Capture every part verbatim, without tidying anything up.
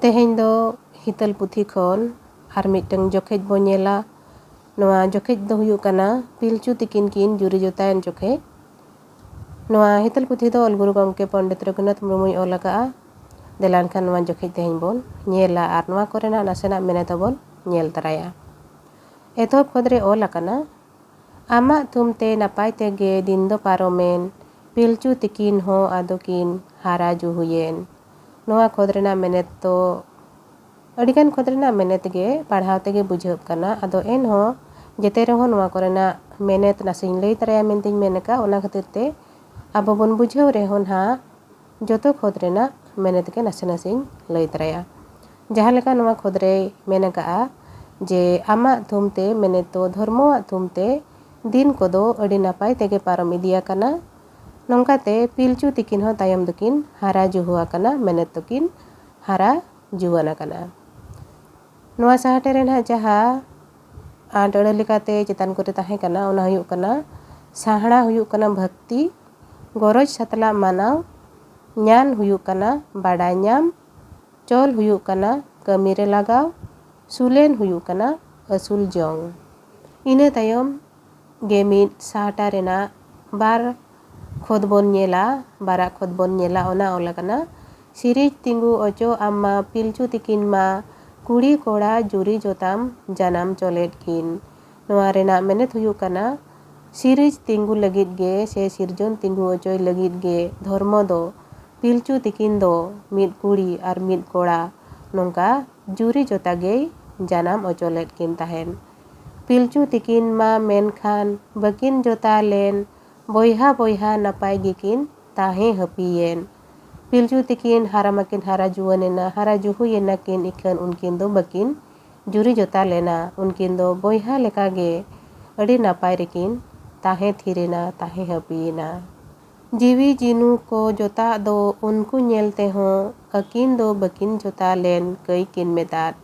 ᱛᱮᱦᱮᱧ ᱫᱚ ᱦᱤᱛᱟᱹᱞ ᱯᱩᱛᱷᱤ ᱠᱷᱚᱱ ᱟᱨ ᱢᱤᱫᱴᱟᱝ ᱡᱚᱠᱷᱮᱡ ᱵᱚ ᱧᱮᱞᱟ᱾ ᱱᱚᱣᱟ ᱡᱚᱠᱷᱮᱡ ᱫᱚ ᱦᱩᱭᱩᱜ ᱠᱟᱱᱟ ᱯᱤᱞᱪᱩ ᱛᱤᱠᱤᱱ ᱠᱤᱱ ᱡᱩᱨᱤ ᱡᱚᱛᱟᱭᱮᱱ ᱡᱚᱠᱷᱮᱡ᱾ ᱱᱚᱣᱟ ᱦᱤᱛᱟᱹᱞ ᱯᱩᱛᱷᱤ ᱫᱚ ᱚᱞ ᱜᱩᱨᱩ ᱜᱚᱢᱠᱮ ᱯᱚᱱᱰᱤᱛ ᱨᱚᱜᱷᱩᱱᱟᱛᱷ ᱢᱩᱨᱢᱩᱭ ᱚᱞ ᱟᱠᱟᱫᱼᱟ᱾ ᱫᱮᱞᱟ ᱮᱱᱠᱷᱟᱱ ᱱᱚᱣᱟ ᱡᱚᱠᱷᱮᱡ ᱛᱮᱦᱮᱧ ᱵᱚᱱ ᱧᱮᱞᱟ ᱟᱨ ᱱᱚᱣᱟ ᱠᱚᱨᱮᱱᱟᱜ ᱱᱟᱥᱮᱱᱟᱜ ᱢᱮᱱᱮᱛ ᱦᱚᱸᱵᱚᱱ ᱧᱮᱞ ᱛᱟᱨᱟᱭᱟ᱾ ᱮᱛᱚᱦᱚᱵ ᱠᱷᱚᱸᱫᱽᱨᱮ ᱚᱞ ᱟᱠᱟᱱᱟ, ᱟᱢᱟᱜ ᱛᱷᱩᱢ ᱛᱮ ᱱᱟᱯᱟᱭ ᱛᱮᱜᱮ ᱫᱤᱱ ᱫᱚ ᱯᱟᱨᱚᱢᱮᱱ, ᱯᱤᱞᱪᱩ ᱛᱤᱠᱤᱱ ᱦᱚᱸ ᱟᱫᱚ ᱠᱤᱱ ᱦᱟᱨᱟ ᱡᱩᱦᱩᱭᱮᱱ᱾ ᱱᱚᱣᱟ ᱠᱷᱚᱸᱫᱽ ᱨᱮᱱᱟᱜ ᱢᱮᱱᱮᱛ ᱫᱚ ᱟᱹᱰᱤᱜᱟᱱ ᱠᱷᱚᱸᱫᱽ ᱨᱮᱱᱟᱜ ᱢᱮᱱᱮᱛ ᱜᱮ ᱯᱟᱲᱦᱟᱣ ᱛᱮᱜᱮ ᱵᱩᱡᱷᱟᱹᱜ ᱠᱟᱱᱟ᱾ ᱟᱫᱚ ᱮᱱᱦᱚᱸ ᱡᱮᱛᱮ ᱨᱮᱦᱚᱸ ᱱᱚᱣᱟ ᱠᱚᱨᱮᱱᱟᱜ ᱢᱮᱱᱮᱛ ᱱᱟᱥᱮᱧ ᱞᱟᱹᱭ ᱛᱟᱨᱟᱭᱟ ᱢᱮᱱᱛᱮᱧ ᱢᱮᱱ ᱟᱠᱟᱫ, ᱚᱱᱟ ᱠᱷᱟᱹᱛᱤᱨ ᱛᱮ ᱟᱵᱚ ᱵᱚᱱ ᱵᱩᱡᱷᱟᱹᱣ ᱨᱮᱦᱚᱸ ᱱᱟᱦᱟᱜ ᱡᱚᱛᱚ ᱠᱷᱚᱸᱫᱽ ᱨᱮᱱᱟᱜ ᱢᱮᱱᱮᱛ ᱜᱮ ᱱᱟᱥᱮ ᱱᱟᱥᱮᱧ ᱞᱟᱹᱭ ᱛᱟᱨᱟᱭᱟ᱾ ᱡᱟᱦᱟᱸ ᱞᱮᱠᱟ ᱱᱚᱣᱟ ᱠᱷᱚᱸᱫᱽ ᱨᱮᱭ ᱢᱮᱱ ᱟᱠᱟᱫᱼᱟ ᱡᱮ ᱟᱢᱟᱜ ᱛᱷᱩᱢ ᱛᱮ ᱢᱮᱱᱮᱛ ᱫᱚ ᱫᱷᱚᱨᱢᱚᱣᱟᱜ ᱛᱷᱩᱢ ᱛᱮ ᱫᱤᱱ ᱠᱚᱫᱚ ᱟᱹᱰᱤ ᱱᱟᱯᱟᱭ ᱛᱮᱜᱮ ᱯᱟᱨᱚᱢ ᱤᱫᱤ ᱟᱠᱟᱱᱟ᱾ ᱱᱚᱝᱠᱟᱛᱮ ᱯᱤᱞᱪᱩ ᱛᱤᱠᱤᱱ ᱦᱚᱸ ᱛᱟᱭᱚᱢ ᱫᱚᱠᱤᱱ ᱦᱟᱨᱟ ᱡᱩᱦᱩ ᱟᱠᱟᱱᱟ, ᱢᱮᱱᱮᱛ ᱫᱚᱠᱤᱱ ᱦᱟᱨᱟ ᱡᱩᱣᱟᱹᱱ ᱟᱠᱟᱱᱟ᱾ ᱱᱚᱣᱟ ᱥᱟᱦᱟᱴᱮ ᱨᱮ ᱱᱟᱦᱟᱜ ᱡᱟᱦᱟᱸ ᱟᱸᱴ ᱟᱹᱲᱟᱹ ᱞᱮᱠᱟᱛᱮ ᱪᱮᱛᱟᱱ ᱠᱚᱨᱮ ᱛᱟᱦᱮᱸ ᱠᱟᱱᱟ, ᱚᱱᱟ ᱦᱩᱭᱩᱜ ᱠᱟᱱᱟ, ᱥᱟᱦᱲᱟ ᱦᱩᱭᱩᱜ ᱠᱟᱱᱟ ᱵᱷᱟᱹᱠᱛᱤ, ᱜᱚᱨᱚᱡᱽ ᱥᱟᱛᱞᱟᱜ ᱢᱟᱱᱟᱣ, ᱧᱟᱱ ᱦᱩᱭᱩᱜ ᱠᱟᱱᱟ ᱵᱟᱰᱟᱭ ᱧᱟᱢ, ᱪᱚᱞ ᱦᱩᱭᱩᱜ ᱠᱟᱱᱟ ᱠᱟᱹᱢᱤ ᱨᱮ ᱞᱟᱜᱟᱣ, ᱥᱩᱞᱮᱱ ᱦᱩᱭᱩᱜ ᱠᱟᱱᱟ ᱟᱹᱥᱩᱞ ᱡᱚᱝ᱾ ᱤᱱᱟᱹ ᱛᱟᱭᱚᱢ ᱜᱮ ᱢᱤᱫ ᱥᱟᱦᱴᱟ ᱨᱮᱱᱟᱜ ᱵᱟᱨ ᱠᱷᱚᱛ ᱵᱚᱱ ᱧᱮᱞᱟ, ᱵᱟᱨᱟᱜ ᱠᱷᱚᱛ ᱵᱚᱱ ᱧᱮᱞᱟ, ᱚᱱᱟ ᱚᱞ ᱟᱠᱟᱱᱟ, ᱥᱤᱨᱤᱡᱽ ᱛᱤᱸᱜᱩ ᱚᱪᱚ ᱟᱢ ᱢᱟ ᱯᱤᱞᱪᱩ ᱛᱤᱠᱤᱱ ᱢᱟ ᱠᱩᱲᱤ ᱠᱚᱲᱟ ᱡᱩᱨᱤ ᱡᱚᱛᱟᱢ ᱡᱟᱱᱟᱢ ᱪᱚᱞᱮᱫ ᱠᱤᱱ᱾ ᱱᱚᱣᱟ ᱨᱮᱱᱟᱜ ᱢᱮᱱᱮᱛ ᱦᱩᱭᱩᱜ ᱠᱟᱱᱟ, ᱥᱤᱨᱤᱡᱽ ᱛᱤᱸᱜᱩ ᱞᱟᱹᱜᱤᱫ ᱜᱮ ᱥᱮ ᱥᱤᱨᱡᱚᱱ ᱛᱤᱸᱜᱩ ᱚᱪᱚᱭ ᱞᱟᱹᱜᱤᱫ ᱜᱮ ᱫᱷᱚᱨᱢᱚ ᱫᱚ ᱯᱤᱞᱪᱩ ᱛᱤᱠᱤᱱ ᱫᱚ ᱢᱤᱫ ᱠᱩᱲᱤ ᱟᱨ ᱢᱤᱫ ᱠᱚᱲᱟ ᱱᱚᱝᱠᱟ ᱡᱩᱨᱤ ᱡᱚᱛᱟ ᱜᱮᱭ ᱡᱟᱱᱟᱢ ᱚᱪᱚ ᱞᱮᱫ ᱠᱤᱱ ᱛᱟᱦᱮᱸᱱ᱾ ᱯᱤᱞᱪᱩ ᱛᱤᱠᱤᱱ ᱢᱟ ᱢᱮᱱᱠᱷᱟᱱ ᱵᱟᱹᱠᱤᱱ ᱡᱚᱛᱟ ᱞᱮᱱ, ᱵᱚᱭᱦᱟ ᱵᱚᱭᱦᱟ ᱱᱟᱯᱟᱭ ᱜᱮᱠᱤᱱ ᱛᱟᱦᱮᱸ ᱦᱟᱹᱯᱤᱭᱮᱱ᱾ ᱯᱤᱞᱪᱩ ᱛᱤᱠᱤᱱ ᱦᱟᱨᱟ ᱢᱟᱠᱤᱱ ᱦᱟᱨᱟ ᱡᱩᱣᱟᱹᱱ ᱮᱱᱟ, ᱦᱟᱨᱟ ᱡᱩᱦᱩᱭᱮᱱᱟ ᱠᱤᱱ, ᱤᱠᱷᱟᱹᱱ ᱩᱱᱠᱤᱱ ᱫᱚ ᱵᱟᱹᱠᱤᱱ ᱡᱩᱨᱤ ᱡᱚᱛᱟ ᱞᱮᱱᱟ᱾ ᱩᱱᱠᱤᱱ ᱫᱚ ᱵᱚᱭᱦᱟ ᱞᱮᱠᱟᱜᱮ ᱟᱹᱰᱤ ᱱᱟᱯᱟᱭ ᱨᱮᱠᱤᱱ ᱛᱟᱦᱮᱸ ᱛᱷᱤᱨ ᱮᱱᱟ, ᱛᱟᱦᱮᱸ ᱦᱟᱹᱯᱤᱭᱮᱱᱟ᱾ ᱡᱤᱣᱤ ᱡᱤᱱᱩ ᱠᱚ ᱡᱚᱛᱟᱜ ᱫᱚ ᱩᱱᱠᱩ ᱧᱮᱞ ᱛᱮᱦᱚᱸ ᱟᱹᱠᱤᱱ ᱫᱚ ᱵᱟᱹᱠᱤᱱ ᱡᱚᱛᱟ ᱞᱮᱱ ᱠᱟᱹᱭ ᱠᱤᱱ ᱢᱮᱛᱟᱫ᱾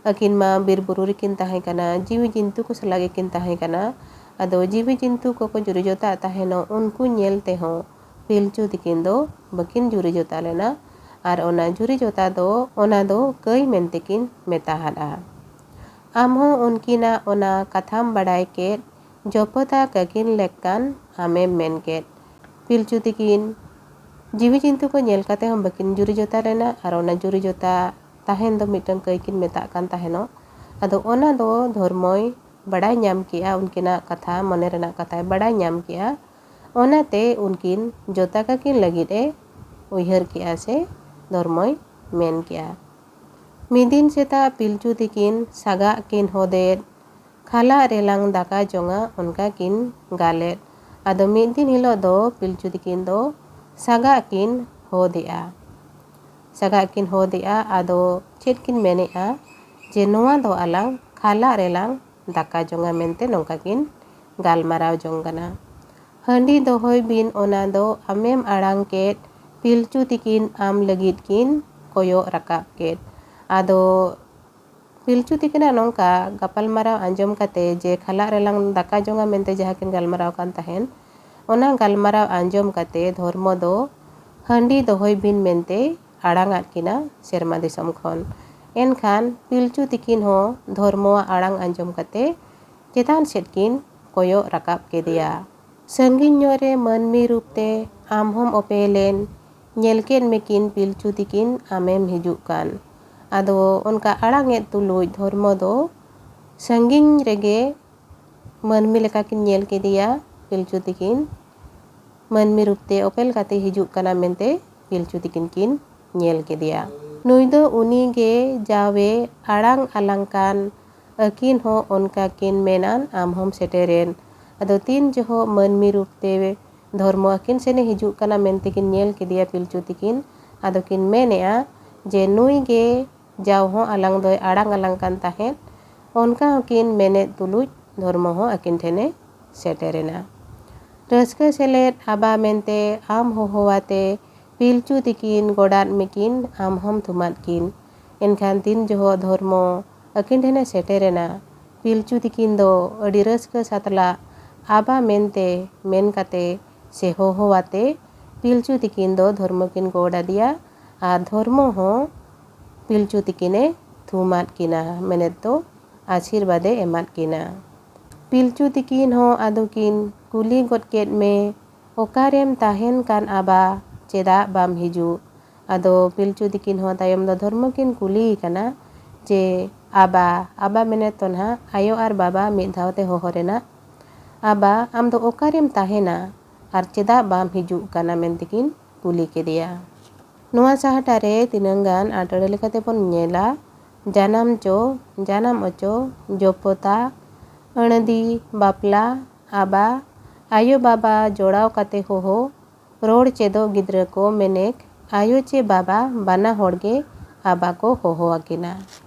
ᱟᱹᱠᱤᱱ ᱢᱟ ᱵᱤᱨ ᱵᱩᱨᱩ ᱨᱮᱠᱤᱱ ᱛᱟᱦᱮᱸ ᱠᱟᱱᱟ, ᱡᱤᱣᱤ ᱡᱤᱱᱛᱩ ᱠᱚ ᱥᱟᱞᱟᱜ ᱜᱮᱠᱤᱱ ᱛᱟᱦᱮᱸ ᱠᱟᱱᱟ᱾ ᱟᱫᱚ ᱡᱤᱣᱤ ᱡᱤᱱᱛᱩ ᱠᱚᱠᱚ ᱡᱩᱨᱤ ᱡᱚᱛᱟᱜ ᱛᱟᱦᱮᱱᱚᱜ, ᱩᱱᱠᱩ ᱧᱮᱞ ᱛᱮᱦᱚᱸ ᱯᱤᱞᱪᱩ ᱛᱤᱠᱤᱱ ᱫᱚ ᱵᱟᱹᱠᱤᱱ ᱡᱩᱨᱤ ᱡᱚᱛᱟ ᱞᱮᱱᱟ᱾ ᱟᱨ ᱚᱱᱟ ᱡᱩᱨᱤ ᱡᱚᱛᱟ ᱫᱚ ᱚᱱᱟ ᱫᱚ ᱠᱟᱹᱭ ᱢᱮᱱᱛᱮ ᱠᱤᱱ ᱢᱮᱛᱟᱦᱟᱫᱼᱟ᱾ ᱟᱢ ᱦᱚᱸ ᱩᱱᱠᱤᱱᱟᱜ ᱚᱱᱟ ᱠᱟᱛᱷᱟᱢ ᱵᱟᱰᱟᱭ ᱠᱮᱫ, ᱡᱚᱯᱚᱛᱟ ᱠᱟᱹᱠᱤᱱ ᱞᱮᱠᱟᱱ ᱟᱢᱮᱢ ᱢᱮᱱ ᱠᱮᱫ᱾ ᱯᱤᱞᱪᱩ ᱛᱤᱠᱤᱱ ᱡᱤᱣᱤ ᱡᱤᱱᱛᱩ ᱠᱚ ᱧᱮᱞ ᱠᱟᱛᱮ ᱦᱚᱸ ᱵᱟᱹᱠᱤᱱ ᱡᱩᱨᱤ ᱡᱚᱛᱟ ᱞᱮᱱᱟ, ᱟᱨ ᱚᱱᱟ ᱡᱩᱨᱤ ᱡᱚᱛᱟ ᱛᱟᱦᱮᱱ ᱫᱚ ᱢᱤᱫᱴᱟᱝ ᱠᱟᱹᱭ ᱠᱤᱱ ᱢᱮᱛᱟᱜ ᱠᱟᱱ ᱛᱟᱦᱮᱱᱚᱜ᱾ ᱟᱫᱚ ᱚᱱᱟ ᱫᱚ ᱫᱷᱚᱨᱢᱚᱭ ᱵᱟᱰᱟᱭ ᱧᱟᱢ ᱠᱮᱜᱼᱟ, ᱩᱱᱠᱤᱱᱟᱜ ᱠᱟᱛᱷᱟ, ᱢᱚᱱᱮ ᱨᱮᱱᱟᱜ ᱠᱟᱛᱷᱟᱭ ᱵᱟᱰᱟᱭ ᱧᱟᱢ ᱠᱮᱜᱼᱟ᱾ ᱚᱱᱟᱛᱮ ᱩᱱᱠᱤᱱ ᱡᱚᱛᱟ ᱠᱟᱹᱠᱤᱱ ᱞᱟᱹᱜᱤᱫ ᱮ ᱩᱭᱦᱟᱹᱨ ᱠᱮᱜᱼᱟ ᱥᱮ ᱫᱷᱚᱨᱢᱚᱭ ᱢᱮᱱ ᱠᱮᱜᱼᱟ᱾ ᱢᱤᱫ ᱫᱤᱱ ᱥᱮᱛᱟᱜ ᱯᱤᱞᱪᱩ ᱛᱤᱠᱤᱱ ᱥᱟᱜᱟᱜ ᱠᱤᱱ ᱦᱚᱫᱮᱫ, ᱠᱷᱟᱞᱟᱜ ᱨᱮᱞᱟᱝ ᱫᱟᱠᱟ ᱡᱚᱝᱟ, ᱚᱱᱠᱟ ᱠᱤᱱ ᱜᱟᱞᱮᱫ᱾ ᱟᱫᱚ ᱢᱤᱫ ᱫᱤᱱ ᱦᱤᱞᱳᱜ ᱫᱚ ᱯᱤᱞᱪᱩ ᱛᱤᱠᱤᱱ ᱫᱚ ᱥᱟᱜᱟᱜ ᱠᱤᱱ ᱦᱚᱫᱮᱜᱼᱟ᱾ ᱥᱟᱜᱟᱜ ᱠᱤᱱ ᱦᱚᱫᱮᱜᱼᱟ, ᱟᱫᱚ ᱪᱮᱫ ᱠᱤᱱ ᱢᱮᱱᱮᱜᱼᱟ ᱡᱮ, "ᱱᱚᱣᱟ ᱫᱚ ᱟᱞᱟᱝ ᱠᱷᱟᱞᱟᱜ ᱨᱮᱞᱟᱝ ᱫᱟᱠᱟ ᱡᱚᱝᱟ" ᱢᱮᱱᱛᱮ ᱱᱚᱝᱠᱟ ᱠᱤᱱ ᱜᱟᱞᱢᱟᱨᱟᱣ ᱡᱚᱝ ᱠᱟᱱᱟ᱾ "ᱦᱟᱺᱰᱤ ᱫᱚᱦᱚᱭ ᱵᱤᱱ, ᱚᱱᱟ ᱫᱚ ᱟᱢᱮᱢ ᱟᱲᱟᱝ ᱠᱮᱫ, ᱯᱤᱞᱪᱩ ᱛᱤᱠᱤᱱ ᱟᱢ ᱞᱟᱹᱜᱤᱫ ᱠᱤᱱ ᱠᱚᱭᱚᱜ ᱨᱟᱠᱟᱵ ᱠᱮᱫ᱾" ᱟᱫᱚ ᱯᱤᱞᱪᱩ ᱛᱤᱠᱤᱱᱟᱜ ᱱᱚᱝᱠᱟ ᱜᱟᱯᱟᱞᱢᱟᱨᱟᱣ ᱟᱸᱡᱚᱢ ᱠᱟᱛᱮ ᱡᱮ ᱠᱷᱟᱞᱟᱜ ᱨᱮᱞᱟᱝ ᱫᱟᱠᱟ ᱡᱚᱝᱟ ᱢᱮᱱᱛᱮ ᱡᱟᱦᱟᱸ ᱠᱤᱱ ᱜᱟᱞᱢᱟᱨᱟᱣ ᱠᱟᱱ ᱛᱟᱦᱮᱱ, ᱚᱱᱟ ᱜᱟᱞᱢᱟᱨᱟᱣ ᱟᱸᱡᱚᱢ ᱠᱟᱛᱮ ᱫᱷᱚᱨᱢᱚ ᱫᱚ ᱦᱟᱺᱰᱤ ᱫᱚᱦᱚᱭ ᱵᱤᱱ ᱢᱮᱱᱛᱮ ᱟᱲᱟᱝ ᱟᱫ ᱠᱤᱱᱟ ᱥᱮᱨᱢᱟ ᱫᱤᱥᱚᱢ ᱠᱷᱚᱱ᱾ ᱮᱱᱠᱷᱟᱱ ᱯᱤᱞᱪᱩ ᱛᱤᱠᱤᱱ ᱦᱚᱸ ᱫᱷᱚᱨᱢᱚᱣᱟᱜ ᱟᱲᱟᱝ ᱟᱸᱡᱚᱢ ᱠᱟᱛᱮ ᱪᱮᱛᱟᱱ ᱥᱮᱫ ᱠᱤᱱ ᱠᱚᱭᱚᱜ ᱨᱟᱠᱟᱵ ᱠᱮᱫᱮᱭᱟ᱾ ᱥᱟᱺᱜᱤᱧ ᱧᱚᱜ ᱨᱮ ᱢᱟᱹᱱᱢᱤ ᱨᱩᱯ ᱛᱮ ᱟᱢ ᱦᱚᱸᱢ ᱚᱯᱮᱞᱮᱱ, ᱧᱮᱞ ᱠᱮᱫ ᱢᱮᱠᱤᱱ ᱯᱤᱞᱪᱩ ᱛᱤᱠᱤᱱ ᱟᱢᱮᱢ ᱦᱤᱡᱩᱜ ᱠᱟᱱ᱾ ᱟᱫᱚ ᱚᱱᱠᱟ ᱟᱲᱟᱝ ᱮᱫ ᱛᱩᱞᱩᱡ ᱫᱷᱚᱨᱢᱚ ᱫᱚ ᱥᱟᱺᱜᱤᱧ ᱨᱮᱜᱮ ᱢᱟᱹᱱᱢᱤ ᱞᱮᱠᱟ ᱠᱤᱱ ᱧᱮᱞ ᱠᱮᱫᱮᱭᱟ ᱯᱤᱞᱪᱩ ᱛᱤᱠᱤᱱ᱾ ᱢᱟᱹᱱᱢᱤ ᱨᱩᱯ ᱛᱮ ᱚᱯᱮᱞ ᱠᱟᱛᱮ ᱦᱤᱡᱩᱜ ᱠᱟᱱᱟ ᱢᱮᱱᱛᱮ ᱯᱤᱞᱪᱩ ᱛᱤᱠᱤᱱ ᱠᱤᱱ ᱧᱮᱞ ᱠᱮᱫᱮᱭᱟ᱾ ᱱᱩᱭ ᱫᱚ ᱩᱱᱤ ᱜᱮ ᱡᱟᱣᱮ ᱟᱲᱟᱝ ᱟᱞᱟᱝ ᱠᱟᱱ, ᱟᱹᱠᱤᱱ ᱦᱚᱸ ᱚᱱᱠᱟ ᱠᱤᱱ ᱢᱮᱱᱟᱱ ᱟᱢ ᱦᱚᱸᱢ ᱥᱮᱴᱮᱨᱮᱱ᱾ ᱟᱫᱚ ᱛᱤᱱ ᱡᱚᱦᱚᱜ ᱢᱟᱹᱱᱢᱤ ᱨᱩᱯ ᱛᱮ ᱫᱷᱚᱨᱢᱚ ᱟᱹᱠᱤᱱ ᱥᱮᱱᱮ ᱦᱤᱡᱩᱜ ᱠᱟᱱᱟ ᱢᱮᱱᱛᱮ ᱠᱤᱱ ᱧᱮᱞ ᱠᱮᱫᱮᱭᱟ ᱯᱤᱞᱪᱩ ᱛᱤᱠᱤᱱ, ᱟᱫᱚ ᱠᱤᱱ ᱢᱮᱱᱮᱜᱼᱟ ᱡᱮ, "ᱱᱩᱭ ᱜᱮ ᱡᱟᱣ ᱦᱚᱸ ᱟᱞᱟᱝ ᱫᱚᱭ ᱟᱲᱟᱝ ᱟᱞᱟᱝ ᱠᱟᱱ ᱛᱟᱦᱮᱸᱫ", ᱚᱱᱠᱟ ᱦᱚᱸᱠᱤᱱ ᱢᱮᱱᱮᱫ ᱛᱩᱞᱩᱡ ᱫᱷᱚᱨᱢᱚ ᱦᱚᱸ ᱟᱹᱠᱤᱱ ᱴᱷᱮᱱᱮ ᱥᱮᱴᱮᱨᱮᱱᱟ᱾ ᱨᱟᱹᱥᱠᱟᱹ ᱥᱮᱞᱮᱫ ᱟᱵᱟ ᱢᱮᱱᱛᱮ ᱟᱢ ᱦᱚᱦᱚᱣᱟᱛᱮ ᱯᱤᱞᱪᱩ ᱛᱤᱠᱤᱱ ᱜᱚᱰᱟᱫ ᱢᱮᱠᱤᱱ ᱟᱢ ᱦᱚᱸᱢ ᱛᱷᱩᱢᱟᱫ ᱠᱤᱱ᱾ ᱮᱱᱠᱷᱟᱱ ᱛᱤᱱ ᱡᱚᱦᱚᱜ ᱫᱷᱚᱨᱢᱚ ᱟᱹᱠᱤᱱ ᱴᱷᱮᱱᱮ ᱥᱮᱴᱮᱨᱮᱱᱟ, ᱯᱤᱞᱪᱩ ᱛᱤᱠᱤᱱ ᱫᱚ ᱟᱹᱰᱤ ᱨᱟᱹᱥᱠᱟᱹ ᱥᱟᱛᱞᱟᱜ ᱟᱵᱟ ᱢᱮᱱᱛᱮ ᱢᱮᱱ ᱠᱟᱛᱮ ᱥᱮ ᱦᱚᱦᱚᱣᱟᱛᱮ ᱯᱤᱞᱪᱩ ᱛᱤᱠᱤᱱ ᱫᱚ ᱫᱷᱚᱨᱢᱚ ᱠᱤᱱ ᱜᱚᱰ ᱟᱫᱮᱭᱟ᱾ ᱟᱨ ᱫᱷᱚᱨᱢᱚ ᱦᱚᱸ ᱯᱤᱞᱪᱩ ᱛᱤᱠᱤᱱᱮ ᱛᱷᱩᱢᱟᱫ ᱠᱤᱱᱟ, ᱢᱮᱱᱮᱫ ᱫᱚ ᱟᱥᱤᱨᱵᱟᱫᱮ ᱮᱢᱟᱫ ᱠᱤᱱᱟ᱾ ᱯᱤᱞᱪᱩ ᱛᱤᱠᱤᱱ ᱦᱚᱸ ᱟᱫᱚ ᱠᱤᱱ ᱠᱩᱞᱤ ᱜᱚᱫ ᱠᱮᱫ ᱢᱮ, "ᱚᱠᱟᱨᱮᱢ ᱛᱟᱦᱮᱱ ᱠᱟᱱ ᱟᱵᱟ? ᱪᱮᱫᱟᱜ ᱵᱟᱢ ᱦᱤᱡᱩᱜ?" ᱟᱫᱚ ᱯᱤᱞᱪᱩ ᱛᱤᱠᱤᱱ ᱦᱚᱸ ᱛᱟᱭᱚᱢ ᱫᱚ ᱫᱷᱚᱨᱢᱚ ᱠᱤᱱ ᱠᱩᱞᱤᱭᱮ ᱠᱟᱱᱟ ᱡᱮ, "ᱟᱵᱟ, ᱟᱵᱟ ᱢᱮᱱᱮᱫ ᱫᱚ ᱱᱟᱦᱟᱜ ᱟᱭᱳ ᱟᱨ ᱵᱟᱵᱟ ᱢᱤᱫ ᱫᱷᱟᱣ ᱛᱮ ᱦᱚᱦᱚ ᱨᱮᱱᱟᱜ, ᱟᱵᱟ, ᱟᱢ ᱫᱚ ᱚᱠᱟᱨᱮᱢ ᱛᱟᱦᱮᱱᱟ ᱟᱨ ᱪᱮᱫᱟᱜ ᱵᱟᱢ ᱦᱤᱡᱩᱜ ᱠᱟᱱᱟ?" ᱢᱮᱱᱛᱮ ᱠᱤᱱ ᱠᱩᱞᱤ ᱠᱮᱫᱮᱭᱟ᱾ ᱱᱚᱣᱟ ᱥᱟᱦᱴᱟ ᱨᱮ ᱛᱤᱱᱟᱹᱝ ᱜᱟᱱ ᱟᱹᱲᱟᱹ ᱞᱮᱠᱟᱛᱮ ᱵᱚᱱ ᱧᱮᱞᱟ, ᱡᱟᱱᱟᱢ ᱪᱚ, ᱡᱟᱱᱟᱢ ᱚᱪᱚ, ᱡᱚᱯᱚᱛᱟ, ᱟᱹᱬᱫᱤ, ᱵᱟᱯᱞᱟ, ᱟᱵᱟ, ᱟᱭᱳ ᱵᱟᱵᱟ ᱡᱚᱲᱟᱣ ᱠᱟᱛᱮ ᱦᱚᱦᱚ, ᱨᱚᱲ ᱪᱮᱫᱚᱜ ᱜᱤᱫᱽᱨᱟᱹ ᱠᱚ ᱢᱮᱱᱮᱠ, ᱟᱭᱳ ᱪᱮ ᱵᱟᱵᱟ ᱵᱟᱱᱟ ᱦᱚᱲ ᱜᱮ ᱟᱵᱟ ᱠᱚ ᱦᱚᱦᱚ ᱟᱹᱠᱤᱱᱟ᱾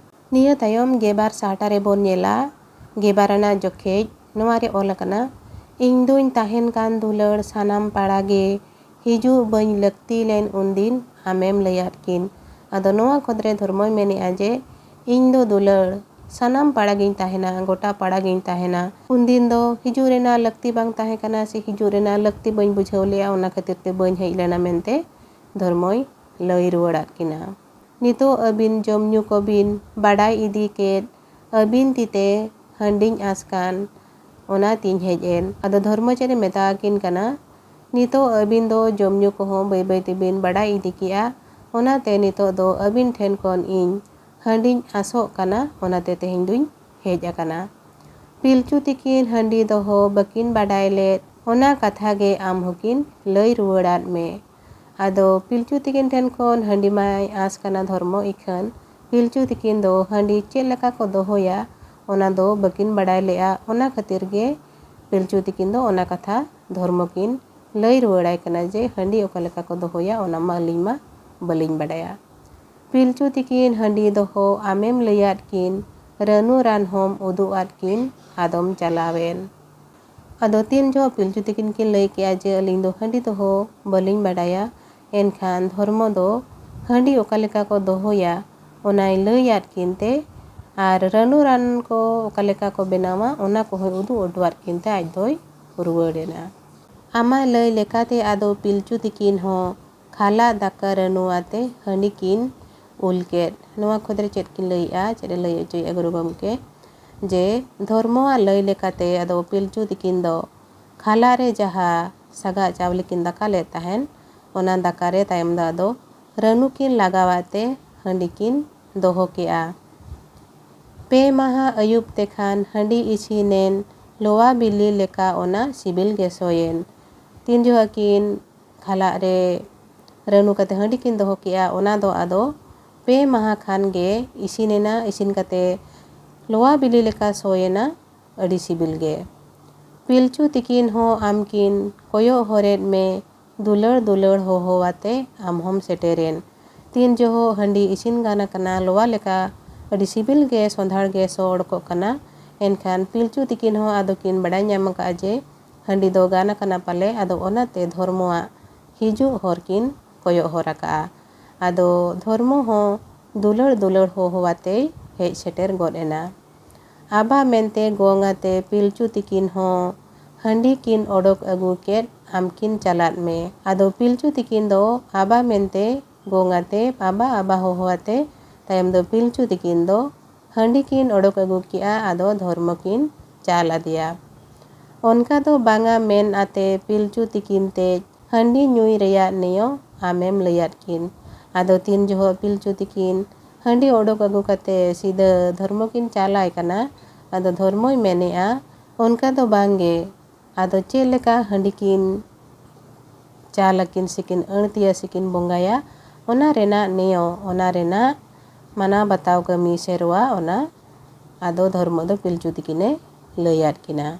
ᱱᱤᱭᱟᱹ ᱛᱟᱭᱚᱢ ᱜᱮᱵᱟᱨ ᱥᱟᱦᱴᱟ ᱨᱮᱵᱚᱱ ᱧᱮᱞᱟ, ᱜᱮᱵᱟᱨ ᱟᱱᱟᱜ ᱡᱚᱠᱷᱮᱡ ᱱᱚᱣᱟ ᱨᱮ ᱚᱞ ᱟᱠᱟᱱᱟ, "ᱤᱧ ᱫᱩᱧ ᱛᱟᱦᱮᱱ ᱠᱟᱱ ᱫᱩᱞᱟᱹᱲ ᱥᱟᱱᱟᱢ ᱯᱟᱲᱟ ᱜᱮ, ᱦᱤᱡᱩᱜ ᱵᱟᱹᱧ ᱞᱟᱹᱠᱛᱤ ᱞᱮᱱ ᱩᱱᱫᱤᱱ ᱟᱢᱮᱢ ᱞᱟᱹᱭᱟᱫ ᱠᱤᱱ᱾" ᱟᱫᱚ ᱱᱚᱣᱟ ᱠᱷᱚᱸᱫᱽᱨᱮ ᱫᱷᱚᱨᱢᱚᱭ ᱢᱮᱱᱮᱜᱼᱟ ᱡᱮ, "ᱤᱧ ᱫᱚ ᱫᱩᱞᱟᱹᱲ ᱥᱟᱱᱟᱢ ᱯᱟᱲᱟ ᱜᱤᱧ ᱛᱟᱦᱮᱱᱟ, ᱜᱚᱴᱟ ᱯᱟᱲᱟ ᱜᱤᱧ ᱛᱟᱦᱮᱱᱟ, ᱩᱱᱫᱤᱱ ᱫᱚ ᱦᱤᱡᱩᱜ ᱨᱮᱱᱟᱜ ᱞᱟᱹᱠᱛᱤ ᱵᱟᱝ ᱛᱟᱦᱮᱸ ᱠᱟᱱᱟ ᱥᱮ ᱦᱤᱡᱩᱜ ᱨᱮᱱᱟᱜ ᱞᱟᱹᱠᱛᱤ ᱵᱟᱹᱧ ᱵᱩᱡᱷᱟᱹᱣ ᱞᱮᱜᱼᱟ, ᱚᱱᱟ ᱠᱷᱟᱹᱛᱤᱨ ᱛᱮ ᱵᱟᱹᱧ ᱦᱮᱡ ᱞᱮᱱᱟ" ᱢᱮᱱᱛᱮ ᱫᱷᱚᱨᱢᱚᱭ ᱞᱟᱹᱭ ᱨᱩᱣᱟᱹᱲᱟᱫ ᱠᱤᱱᱟ᱾ ᱱᱤᱛᱚᱜ ᱟᱹᱵᱤᱱ ᱡᱚᱢ ᱧᱩ ᱠᱚᱵᱤᱱ ᱵᱟᱰᱟᱭ ᱤᱫᱤ ᱠᱮᱫ, ᱟᱹᱵᱤᱱ ᱛᱤᱛᱮ ᱦᱟᱺᱰᱤᱧ ᱟᱸᱥ ᱠᱟᱱ, ᱚᱱᱟ ᱛᱤᱧ ᱦᱮᱡ ᱮᱱ᱾ ᱟᱫᱚ ᱫᱷᱚᱨᱢᱚ ᱪᱮᱫ ᱮ ᱢᱮᱛᱟ ᱟᱹᱠᱤᱱ ᱠᱟᱱᱟ, ᱱᱤᱛᱚᱜ ᱟᱹᱵᱤᱱ ᱫᱚ ᱡᱚᱢ ᱧᱩ ᱠᱚᱦᱚᱸ ᱵᱟᱹᱭ ᱵᱟᱹᱭ ᱛᱮᱵᱤᱱ ᱵᱟᱰᱟᱭ ᱤᱫᱤ ᱠᱮᱜᱼᱟ, ᱚᱱᱟᱛᱮ ᱱᱤᱛᱚᱜ ᱫᱚ ᱟᱹᱵᱤᱱ ᱴᱷᱮᱱ ᱠᱷᱚᱱ ᱤᱧ ᱦᱟᱺᱰᱤᱧ ᱟᱸᱥᱚᱜ ᱠᱟᱱᱟ, ᱚᱱᱟᱛᱮ ᱛᱮᱦᱮᱧ ᱫᱩᱧ ᱦᱮᱡ ᱟᱠᱟᱱᱟ᱾ ᱯᱤᱞᱪᱩ ᱛᱤᱠᱤᱱ ᱦᱟᱺᱰᱤ ᱫᱚᱦᱚ ᱵᱟᱹᱠᱤᱱ ᱵᱟᱰᱟᱭ ᱞᱮᱫ, ᱚᱱᱟ ᱠᱟᱛᱷᱟ ᱜᱮ ᱟᱢ ᱦᱚᱸᱠᱤᱱ ᱞᱟᱹᱭ ᱨᱩᱣᱟᱹᱲᱟᱫ ᱢᱮ᱾ ᱟᱫᱚ ᱯᱤᱞᱪᱩ ᱛᱤᱠᱤᱱ ᱴᱷᱮᱱ ᱠᱷᱚᱱ ᱦᱟᱺᱰᱤ ᱢᱟᱭ ᱟᱸᱥ ᱠᱟᱱᱟ ᱫᱷᱚᱨᱢᱚ, ᱤᱠᱷᱟᱹᱱ ᱯᱤᱞᱪᱩ ᱛᱤᱠᱤᱱ ᱫᱚ ᱦᱟᱺᱰᱤ ᱪᱮᱫ ᱞᱮᱠᱟ ᱠᱚ ᱫᱚᱦᱚᱭᱟ, ᱚᱱᱟ ᱫᱚ ᱵᱟᱹᱠᱤᱱ ᱵᱟᱰᱟᱭ ᱞᱮᱜᱼᱟ᱾ ᱚᱱᱟ ᱠᱷᱟᱹᱛᱤᱨ ᱜᱮ ᱯᱤᱞᱪᱩ ᱛᱤᱠᱤᱱ ᱫᱚ ᱚᱱᱟ ᱠᱟᱛᱷᱟ ᱫᱷᱚᱨᱢᱚ ᱠᱤᱱ ᱞᱟᱹᱭ ᱨᱩᱣᱟᱹᱲᱟᱭ ᱠᱟᱱᱟ ᱡᱮ, "ᱦᱟᱺᱰᱤ ᱚᱠᱟ ᱞᱮᱠᱟ ᱠᱚ ᱫᱚᱦᱚᱭᱟ, ᱚᱱᱟ ᱢᱟ ᱟᱹᱞᱤᱧ ᱢᱟ ᱵᱟᱹᱞᱤᱧ ᱵᱟᱰᱟᱭᱟ᱾" ᱯᱤᱞᱪᱩ ᱛᱤᱠᱤᱱ ᱦᱟᱺᱰᱤ ᱫᱚᱦᱚ ᱟᱢᱮᱢ ᱞᱟᱹᱭᱟᱫ ᱠᱤᱱ, ᱨᱟᱹᱱᱩ ᱨᱟᱱ ᱦᱚᱸᱢ ᱩᱫᱩᱜ ᱟᱫ ᱠᱤᱱ, ᱟᱫᱚᱢ ᱪᱟᱞᱟᱣᱮᱱ᱾ ᱟᱫᱚ ᱛᱤᱱ ᱡᱚᱦᱚᱜ ᱯᱤᱞᱪᱩ ᱛᱤᱠᱤᱱ ᱠᱤᱱ ᱞᱟᱹᱭ ᱠᱮᱜᱼᱟ ᱡᱮ, "ᱟᱹᱞᱤᱧ ᱫᱚ ᱦᱟᱺᱰᱤ ᱫᱚᱦᱚ ᱵᱟᱹᱞᱤᱧ ᱵᱟᱰᱟᱭᱟ", ᱮᱱᱠᱷᱟᱱ ᱫᱷᱚᱨᱢᱚ ᱫᱚ ᱦᱟᱺᱰᱤ ᱚᱠᱟ ᱞᱮᱠᱟ ᱠᱚ ᱫᱚᱦᱚᱭᱟ, ᱚᱱᱟᱭ ᱞᱟᱹᱭᱟᱫ ᱠᱤᱱ ᱛᱮ, ᱟᱨ ᱨᱟᱹᱱᱩ ᱨᱟᱱ ᱠᱚ ᱚᱠᱟ ᱞᱮᱠᱟ ᱠᱚ ᱵᱮᱱᱟᱣᱟ, ᱚᱱᱟ ᱠᱚᱦᱚᱸᱭ ᱩᱫᱩᱜ ᱚᱴᱚᱣᱟᱫ ᱠᱤᱱ ᱛᱮ ᱟᱡ ᱫᱚᱭ ᱨᱩᱣᱟᱹᱲ ᱮᱱᱟ᱾ ᱟᱢᱟᱜ ᱞᱟᱹᱭ ᱞᱮᱠᱟᱛᱮ ᱟᱫᱚ ᱯᱤᱞᱪᱩ ᱛᱤᱠᱤᱱ ᱦᱚᱸ ᱠᱷᱟᱞᱟ ᱫᱟᱠᱟ ᱨᱟᱹᱱᱩ ᱟᱛᱮ ᱦᱟᱺᱰᱤ ᱠᱤᱱ ᱩᱞ ᱠᱮᱫ᱾ ᱱᱚᱣᱟ ᱠᱷᱚᱸᱫᱽᱨᱮ ᱪᱮᱫ ᱠᱤᱱ ᱞᱟᱹᱭᱮᱜᱼᱟ, ᱪᱮᱫ ᱮ ᱞᱟᱹᱭ ᱦᱚᱪᱚᱭᱮᱫᱼᱟ ᱜᱩᱨᱩ ᱜᱚᱢᱠᱮ? ᱡᱮ ᱫᱷᱚᱨᱢᱚᱣᱟᱜ ᱞᱟᱹᱭ ᱞᱮᱠᱟᱛᱮ ᱟᱫᱚ ᱯᱤᱞᱪᱩ ᱛᱤᱠᱤᱱ ᱫᱚ ᱠᱷᱟᱞᱟ ᱨᱮ ᱡᱟᱦᱟᱸ ᱥᱟᱜᱟᱜ ᱪᱟᱣᱞᱮ ᱠᱤᱱ ᱫᱟᱠᱟ ᱞᱮᱫ ᱛᱟᱦᱮᱱ, ᱚᱱᱟ ᱫᱟᱠᱟ ᱨᱮ ᱛᱟᱭᱚᱢ ᱫᱚ ᱟᱫᱚ ᱨᱟᱹᱱᱩ ᱠᱤᱱ ᱞᱟᱜᱟᱣᱟᱫ ᱛᱮ ᱦᱟᱺᱰᱤ ᱠᱤᱱ ᱫᱚᱦᱚ ᱠᱮᱜᱼᱟ᱾ ᱯᱮ ᱢᱟᱦᱟ ᱟᱹᱭᱩᱵ ᱛᱮᱠᱷᱟᱱ ᱦᱟᱺᱰᱤ ᱤᱥᱤᱱᱮᱱ, ᱞᱚᱣᱟ ᱵᱤᱞᱤ ᱞᱮᱠᱟ ᱚᱱᱟ ᱥᱤᱵᱤᱞ ᱜᱮ ᱥᱚᱭᱮᱱ᱾ ᱛᱤᱱ ᱡᱚᱦᱚᱜ ᱠᱤᱱ ᱠᱷᱟᱞᱟᱜ ᱨᱮ ᱨᱟᱹᱱᱩ ᱠᱟᱛᱮ ᱦᱟᱺᱰᱤ ᱠᱤᱱ ᱫᱚᱦᱚ ᱠᱮᱜᱼᱟ, ᱚᱱᱟ ᱫᱚ ᱟᱫᱚ ᱯᱮ ᱢᱟᱦᱟ ᱠᱷᱟᱱ ᱜᱮ ᱤᱥᱤᱱᱮᱱᱟ᱾ ᱤᱥᱤᱱ ᱠᱟᱛᱮ ᱞᱚᱣᱟ ᱵᱤᱞᱤ ᱞᱮᱠᱟ ᱥᱚᱭᱮᱱᱟ, ᱟᱹᱰᱤ ᱥᱤᱵᱤᱞ ᱜᱮ᱾ ᱯᱤᱞᱪᱩ ᱛᱤᱠᱤᱱ ᱦᱚᱸ ᱟᱢᱠᱤᱱ ᱠᱚᱭᱚᱜ ᱦᱚᱨᱮᱫ ᱢᱮ, ᱫᱩᱞᱟᱹᱲ ᱫᱩᱞᱟᱹᱲ ᱦᱚᱦᱚᱣᱟᱛᱮ ᱟᱢ ᱦᱚᱸᱢ ᱥᱮᱴᱮᱨᱮᱱ᱾ ᱛᱤᱱ ᱡᱚᱦᱚᱜ ᱦᱟᱺᱰᱤ ᱤᱥᱤᱱ ᱜᱟᱱ ᱟᱠᱟᱱᱟ, ᱞᱚᱣᱟ ᱞᱮᱠᱟ ᱟᱹᱰᱤ ᱥᱤᱵᱤᱞ ᱜᱮ ᱥᱚᱸᱫᱷᱟᱲ ᱜᱮ ᱥᱚ ᱚᱰᱚᱠᱚᱜ ᱠᱟᱱᱟ, ᱮᱱᱠᱷᱟᱱ ᱯᱤᱞᱪᱩ ᱛᱤᱠᱤᱱ ᱦᱚᱸ ᱟᱫᱚ ᱠᱤᱱ ᱵᱟᱰᱟᱭ ᱧᱟᱢ ᱟᱠᱟᱫᱼᱟ ᱡᱮ ᱦᱟᱺᱰᱤ ᱫᱚ ᱜᱟᱱ ᱟᱠᱟᱱᱟ ᱯᱟᱞᱮ, ᱟᱫᱚ ᱚᱱᱟᱛᱮ ᱫᱷᱚᱨᱢᱚᱣᱟᱜ ᱦᱤᱡᱩᱜ ᱦᱚᱨ ᱠᱤᱱ ᱠᱚᱭᱚᱜ ᱦᱚᱨ ᱟᱠᱟᱫᱼᱟ᱾ ᱟᱫᱚ ᱫᱷᱚᱨᱢᱚ ᱦᱚᱸ ᱫᱩᱞᱟᱹᱲ ᱫᱩᱞᱟᱹᱲ ᱦᱚᱦᱚᱣᱟᱛᱮᱭ ᱦᱮᱡ ᱥᱮᱴᱮᱨ ᱜᱚᱫ ᱮᱱᱟ᱾ ᱟᱵᱟ ᱢᱮᱱᱛᱮ ᱜᱚᱝ ᱟᱛᱮ ᱯᱤᱞᱪᱩ ᱛᱤᱠᱤᱱ ᱦᱚᱸ ᱦᱟᱺᱰᱤ ᱠᱤᱱ ᱚᱰᱚᱠ ᱟᱹᱜᱩ ᱠᱮᱫ, ᱟᱢ ᱠᱤᱱ ᱪᱟᱞᱟᱫ ᱢᱮ᱾ ᱟᱫᱚ ᱯᱤᱞᱪᱩ ᱛᱤᱠᱤᱱ ᱫᱚ ᱟᱵᱟ ᱢᱮᱱᱛᱮ ᱜᱚᱝ ᱟᱛᱮ, ᱟᱵᱟ ᱟᱵᱟ ᱦᱚᱦᱚ ᱟᱛᱮ, ᱛᱟᱭᱚᱢ ᱫᱚ ᱯᱤᱞᱪᱩ ᱛᱤᱠᱤᱱ ᱫᱚ ᱦᱟᱺᱰᱤ ᱠᱤᱱ ᱚᱰᱚᱠ ᱟᱹᱜᱩ ᱠᱮᱜᱼᱟ, ᱟᱫᱚ ᱫᱷᱚᱨᱢᱚ ᱠᱤᱱ ᱪᱟᱞ ᱟᱫᱮᱭᱟ᱾ ᱚᱱᱠᱟ ᱫᱚ ᱵᱟᱝᱟ ᱢᱮᱱ ᱟᱛᱮ ᱯᱤᱞᱪᱩ ᱛᱤᱠᱤᱱ ᱛᱮᱡ ᱦᱟᱺᱰᱤ ᱧᱩᱭ ᱨᱮᱭᱟᱜ ᱱᱤᱭᱚᱢ ᱟᱢᱮᱢ ᱞᱟᱹᱭᱟᱫ ᱠᱤᱱ᱾ ᱟᱫᱚ ᱛᱤᱱ ᱡᱚᱦᱚᱜ ᱯᱤᱞᱪᱩ ᱛᱤᱠᱤᱱ ᱦᱟᱺᱰᱤ ᱚᱰᱚᱠ ᱟᱹᱜᱩ ᱠᱟᱛᱮ ᱥᱤᱫᱷᱟᱹ ᱫᱷᱚᱨᱢᱚ ᱠᱤᱱ ᱪᱟᱞᱟᱭ ᱠᱟᱱᱟ, ᱟᱫᱚ ᱫᱷᱚᱨᱢᱚᱭ ᱢᱮᱱᱮᱜᱼᱟ, ᱚᱱᱠᱟ ᱫᱚ ᱵᱟᱝ ᱜᱮ᱾ ᱟᱫᱚ ᱪᱮᱫ ᱞᱮᱠᱟ ᱦᱟᱺᱰᱤ ᱠᱤᱱ ᱪᱟᱞ ᱟᱹᱠᱤᱱ ᱥᱮᱠᱤᱱ ᱟᱹᱬᱛᱤᱭᱟ ᱥᱮᱠᱤᱱ ᱵᱚᱸᱜᱟᱭᱟ, ᱚᱱᱟ ᱨᱮᱱᱟᱜ ᱱᱮᱭᱚ, ᱚᱱᱟ ᱨᱮᱱᱟᱜ ᱢᱟᱱᱟᱣ ᱵᱟᱛᱟᱣ ᱠᱟᱹᱢᱤ ᱥᱮᱨᱣᱟ, ᱚᱱᱟ ᱟᱫᱚ ᱫᱷᱚᱨᱢᱚ ᱫᱚ ᱯᱤᱞᱪᱩ ᱛᱤᱠᱤᱱᱮ ᱞᱟᱹᱭᱟᱫ ᱠᱤᱱᱟ᱾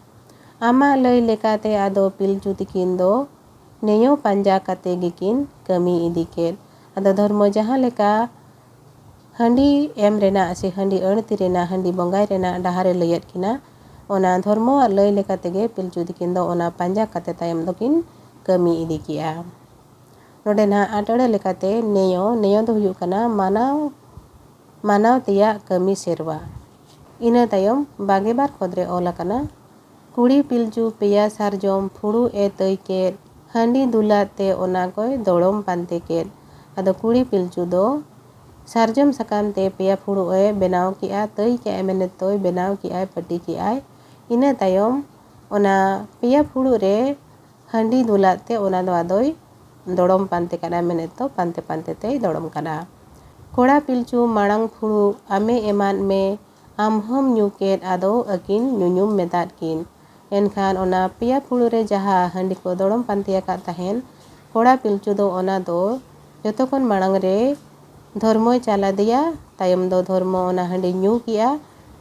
ᱟᱢᱟᱜ ᱞᱟᱹᱭ ᱞᱮᱠᱟᱛᱮ ᱟᱫᱚ ᱯᱤᱞᱪᱩ ᱛᱤᱠᱤᱱ ᱫᱚ ᱱᱮᱭᱚ ᱯᱟᱸᱡᱟ ᱠᱟᱛᱮ ᱜᱮᱠᱤᱱ ᱠᱟᱹᱢᱤ ᱤᱫᱤ ᱠᱮᱫ᱾ ᱟᱫᱚ ᱫᱷᱚᱨᱢᱚ ᱡᱟᱦᱟᱸ ᱞᱮᱠᱟ ᱦᱟᱺᱰᱤ ᱮᱢ ᱨᱮᱱᱟᱜ ᱥᱮ ᱦᱟᱺᱰᱤ ᱟᱹᱬᱛᱤ ᱨᱮᱱᱟᱜ, ᱦᱟᱺᱰᱤ ᱵᱚᱸᱜᱟᱭ ᱨᱮᱱᱟᱜ ᱰᱟᱦᱟᱨᱮ ᱞᱟᱹᱭᱟᱫ ᱠᱤᱱᱟ, ᱚᱱᱟ ᱫᱷᱚᱨᱢᱚᱣᱟᱜ ᱞᱟᱹᱭ ᱞᱮᱠᱟ ᱛᱮᱜᱮ ᱯᱤᱞᱪᱩ ᱛᱤᱠᱤᱱ ᱫᱚ ᱚᱱᱟ ᱯᱟᱸᱡᱟ ᱠᱟᱛᱮ ᱛᱟᱭᱚᱢ ᱫᱚᱠᱤᱱ ᱠᱟᱹᱢᱤ ᱤᱫᱤ ᱠᱮᱜᱼᱟ᱾ ᱱᱚᱰᱮ ᱱᱟᱦᱟᱜ ᱟᱴ ᱟᱹᱲᱟᱹ ᱞᱮᱠᱟᱛᱮ ᱱᱮᱭᱚ, ᱱᱮᱭᱚ ᱫᱚ ᱦᱩᱭᱩᱜ ᱠᱟᱱᱟ ᱢᱟᱱᱟᱣ, ᱢᱟᱱᱟᱣ ᱛᱮᱭᱟᱜ ᱠᱟᱹᱢᱤ ᱥᱮᱨᱣᱟ᱾ ᱤᱱᱟᱹ ᱛᱟᱭᱚᱢ ᱵᱟᱜᱮ ᱵᱟᱨ ᱠᱷᱚᱸᱫᱽᱨᱮ ᱚᱞ ᱟᱠᱟᱱᱟ, ᱠᱩᱲᱤ ᱯᱤᱞᱪᱩ ᱯᱮᱭᱟ ᱥᱟᱨᱡᱚᱢ ᱯᱷᱩᱲᱩᱜ ᱮ ᱛᱟᱹᱭ ᱠᱮᱫ, ᱦᱟᱺᱰᱤ ᱫᱩᱞᱟᱜ ᱛᱮ ᱚᱱᱟ ᱠᱚᱭ ᱫᱚᱲᱚᱢ ᱯᱟᱱᱛᱮ ᱠᱮᱫ᱾ ᱟᱫᱚ ᱠᱩᱲᱤ ᱯᱤᱞᱪᱩ ᱫᱚ ᱥᱟᱨᱡᱚᱢ ᱥᱟᱠᱟᱢ ᱛᱮ ᱯᱮᱭᱟ ᱯᱷᱩᱲᱩᱜ ᱮ ᱵᱮᱱᱟᱣ ᱠᱮᱜᱼᱟ, ᱛᱟᱹᱭ ᱠᱮᱜᱼᱟᱭ ᱢᱮᱱᱮᱫ ᱫᱚᱭ ᱵᱮᱱᱟᱣ ᱠᱮᱜᱼᱟᱭ, ᱯᱟᱹᱴᱤ ᱠᱮᱜᱼᱟᱭ᱾ ᱤᱱᱟᱹ ᱛᱟᱭᱚᱢ ᱚᱱᱟ ᱯᱮᱭᱟ ᱯᱷᱩᱲᱩᱜ ᱨᱮ ᱦᱟᱺᱰᱤ ᱫᱩᱞᱟᱜ ᱛᱮ ᱚᱱᱟ ᱫᱚ ᱟᱫᱚᱭ ᱫᱚᱲᱚᱢ ᱯᱟᱱᱛᱮ ᱠᱟᱱᱟ, ᱢᱮᱱᱮᱫ ᱫᱚ ᱯᱟᱱᱛᱮ ᱯᱟᱱᱛᱮ ᱛᱮᱭ ᱫᱚᱲᱚᱢ ᱠᱟᱱᱟ᱾ ᱠᱚᱲᱟ ᱯᱤᱞᱪᱩ, ᱢᱟᱲᱟᱝ ᱯᱷᱩᱲᱩᱜ ᱟᱢᱮ ᱮᱢᱟᱫ ᱢᱮ, ᱟᱢ ᱦᱚᱸᱢ ᱧᱩ ᱠᱮᱫ, ᱟᱫᱚ ᱟᱹᱠᱤᱱ ᱧᱩᱧᱩᱢ ᱢᱮᱛᱟᱫ ᱠᱤᱱ᱾ ᱮᱱᱠᱷᱟᱱ ᱚᱱᱟ ᱯᱮᱭᱟ ᱯᱷᱩᱲᱩᱜ ᱨᱮ ᱡᱟᱦᱟᱸ ᱦᱟᱺᱰᱤ ᱠᱚ ᱫᱚᱲᱚᱢ ᱯᱟᱱᱛᱮ ᱟᱠᱟᱫ ᱛᱟᱦᱮᱱ, ᱠᱚᱲᱟ ᱯᱤᱞᱪᱩ ᱫᱚ ᱚᱱᱟ ᱫᱚ ᱡᱚᱛᱚ ᱠᱷᱚᱱ ᱢᱟᱲᱟᱝ ᱨᱮ ᱫᱷᱚᱨᱢᱚᱭ ᱪᱟᱞ ᱟᱫᱮᱭᱟ᱾ ᱛᱟᱭᱚᱢ ᱫᱚ ᱫᱷᱚᱨᱢᱚ ᱚᱱᱟ ᱦᱟᱺᱰᱤ ᱧᱩ ᱠᱮᱜᱼᱟ᱾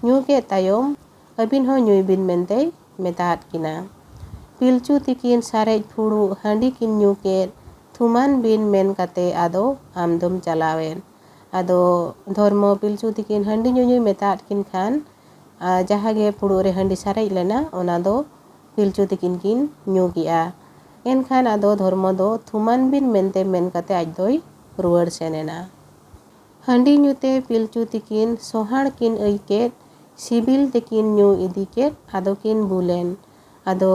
ᱧᱩ ᱠᱮᱫ ᱛᱟᱭᱚᱢ ᱟᱹᱵᱤᱱ ᱦᱚᱸ ᱧᱩᱭ ᱵᱤᱱ ᱢᱮᱱᱛᱮᱭ ᱢᱮᱛᱟᱫ ᱠᱤᱱᱟ᱾ ᱯᱤᱞᱪᱩ ᱛᱤᱠᱤᱱ ᱥᱟᱨᱮᱡ ᱯᱷᱩᱲᱩᱜ ᱦᱟᱺᱰᱤ ᱠᱤᱱ ᱧᱩ ᱠᱮᱫ, ᱛᱷᱩᱢᱟᱱ ᱵᱤᱱ ᱢᱮᱱ ᱠᱟᱛᱮ ᱟᱫᱚ ᱟᱢ ᱫᱚᱢ ᱪᱟᱞᱟᱣᱮᱱ᱾ ᱟᱫᱚ ᱫᱷᱚᱨᱢᱚ ᱯᱤᱞᱪᱩ ᱛᱤᱠᱤᱱ ᱦᱟᱺᱰᱤ ᱧᱩᱧᱩᱭ ᱢᱮᱛᱟᱫ ᱠᱤᱱ ᱠᱷᱟᱱ, ᱟᱨ ᱡᱟᱦᱟᱸ ᱜᱮ ᱯᱷᱩᱲᱩᱜ ᱨᱮ ᱦᱟᱺᱰᱤ ᱥᱟᱨᱮᱡ ᱞᱮᱱᱟ, ᱚᱱᱟ ᱫᱚ ᱯᱤᱞᱪᱩ ᱛᱤᱠᱤᱱ ᱠᱤᱱ ᱧᱩ ᱠᱮᱜᱼᱟ᱾ ᱮᱱᱠᱷᱟᱱ ᱟᱫᱚ ᱫᱷᱚᱨᱢᱚ ᱫᱚ ᱛᱷᱩᱢᱟᱱ ᱵᱤᱱ ᱢᱮᱱᱛᱮ ᱢᱮᱱ ᱠᱟᱛᱮ ᱟᱡ ᱫᱚᱭ ᱨᱩᱣᱟᱹᱲ ᱥᱮᱱ ᱮᱱᱟ᱾ ᱦᱟᱺᱰᱤ ᱧᱩᱛᱮ ᱯᱤᱞᱪᱩ ᱛᱤᱠᱤᱱ ᱥᱚᱦᱟᱲ ᱠᱤᱱ ᱟᱹᱭᱠᱮᱫ, ᱥᱤᱵᱤᱞ ᱛᱮᱠᱤᱱ ᱧᱩ ᱤᱫᱤ ᱠᱮᱫ, ᱟᱫᱚ ᱠᱤᱱ ᱵᱩᱞᱮᱱ᱾ ᱟᱫᱚ